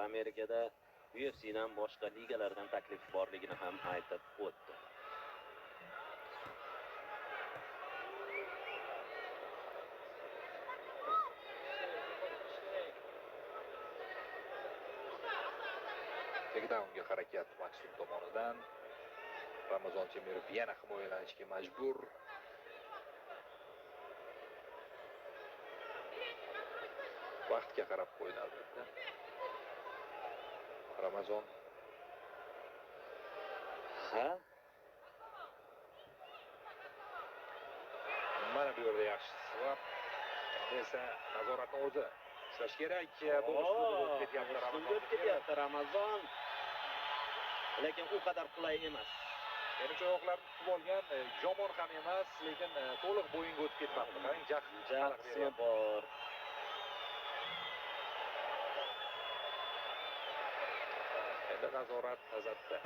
Amerikada UFC'dan boshqa ligalardan taklif borligini ham aytib o'tdi. Takedownga harakat Maqsum tomonidan. Ramazon Temirov yana himoyalanishga majbur. Vaqtga qarab qo'ydi albatta. Ramazon. Ha? Mana bu yerda yaxshi swap. Endi esa nazoratni o'zi ushlash kerak. Bu uslubda o'tib ketyapti Ramazon. O'tib ketyapti Ramazon. Lekin u qadar qulay emas. Menimcha oyoqlarni tutib olgan, yomon ham emas, lekin to'liq bo'yinga o'tib ketmabdi. Qarang, jag' Jag xalaq qismi beryapti. bor. Endi nazorat Azatda.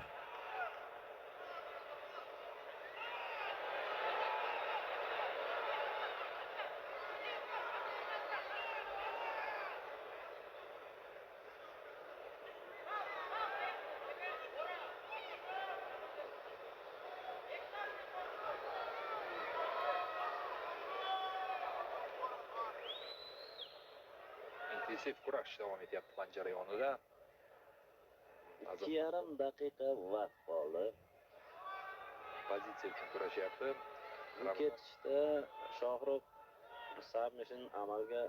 Intensiv kurash davom etyapti ban jarayonida. 2,5 daqiqa vaqt qoldi. Pozitsiya uchun kurashyapti. Bu ketishda Shohrux submission amalga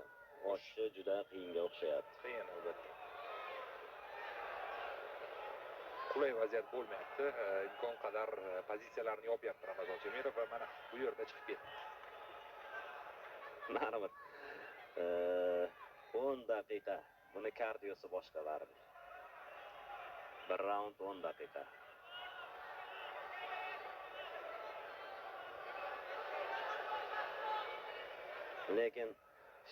oshishi juda qiyinga o'xshayapti. Qiyin albatta. Qulay vaziyat bo'lmayapti. Imkon qadar pozitsiyalarni yopyapti Ramazon Temirov va mana bu yerda chiqib ketdi. Baribir 10 daqiqa. Buni kardiosi boshqa baribir. Bir raund 10 daqiqa. Lekin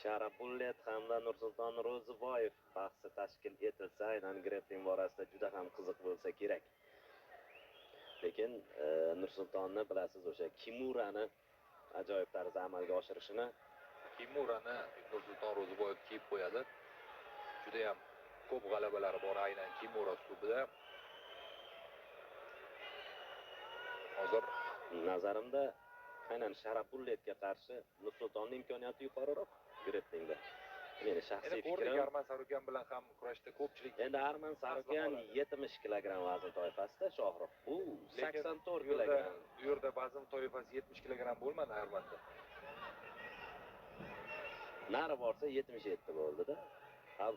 Sharabullet hamda Nursulton Ro'ziboyev bahsi tashkil etilsa, aynan grappling borasida juda ham qiziq bo'lsa kerak. Lekin Nursultonni bilasiz, o'sha Kimurani ajoyib tarzda amalga oshirishini. Kimurani Nursulton Ro'ziboyev kiyib qo'yadi. Juda ham ko'p g'alabalari bor aynan Kimura uslubida. Hozir nazarimda aynan Sharabulletga qarshi Nursultonning imkoniyati yuqoriroq grapplingda. Meni shaxsiy Endi ko'rdik, fikrim. Arman Sarukyan bilan ham kurashda ko'pchilik Endi Arman Sarukyan qoladi. 70 kilogramm vazn toifasida, Shohrux. Bu Lekin 84 bu yerda kilogramm. Bu yerda vazn toifasi 70 kilogramm bo'lmadi Armanda. Nari borsa 77 bo'ldi-da. Ha,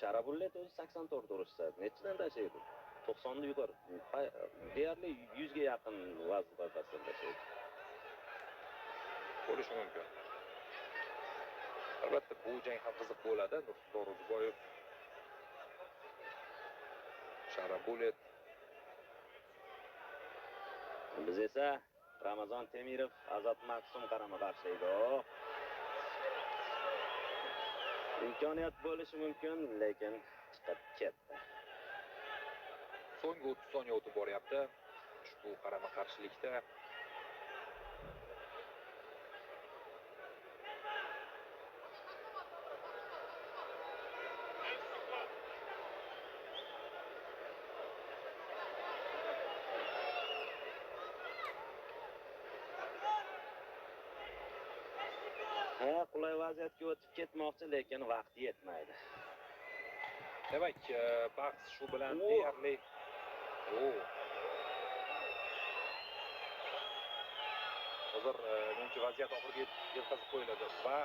Sharabullet o'zi 84 urishsa, nechidan tashlaydi? 90 ni yuqori. Deyarli 100 ga yaqin vazn toifasidan tashlaydi. Bo'lishi mumkin. Albatta bu jang ham qiziq bo'ladi. Nursulton Ro'ziboyev, Sharabullet. Biz esa Ramazon Temirov, Azat Maqsum qarama-qarshilikda. Imkoniyat bo'lishi mumkin, lekin chiqib ketdi. So'nggi 30 soniya o'tib boryapti. Ushbu qarama-qarshilikda Ha, qulay vaziyatga o'tib ketmoqchi, lekin vaqt yetmaydi. Demak, bahs shu bilan deyarli. Hozir menimcha vaziyat oxiriga yetkazib qo'yiladi va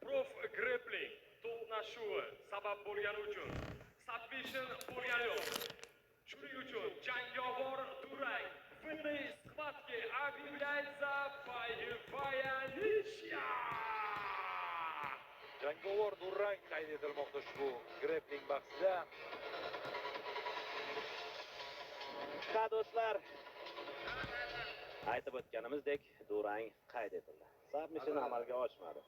Prof Grappling to'qnashuvi sabab bo'lgani uchun submission bo'lgani yo'q. Shuning uchun jangovar durang. В этой схватке объявляется боевая ничья. Jangovar durang qayd etilmoqda ushbu grappling bahsida. Ha, do'stlar, aytib o'tganimizdek, durang qayd etildi. Submission amalga oshmadi.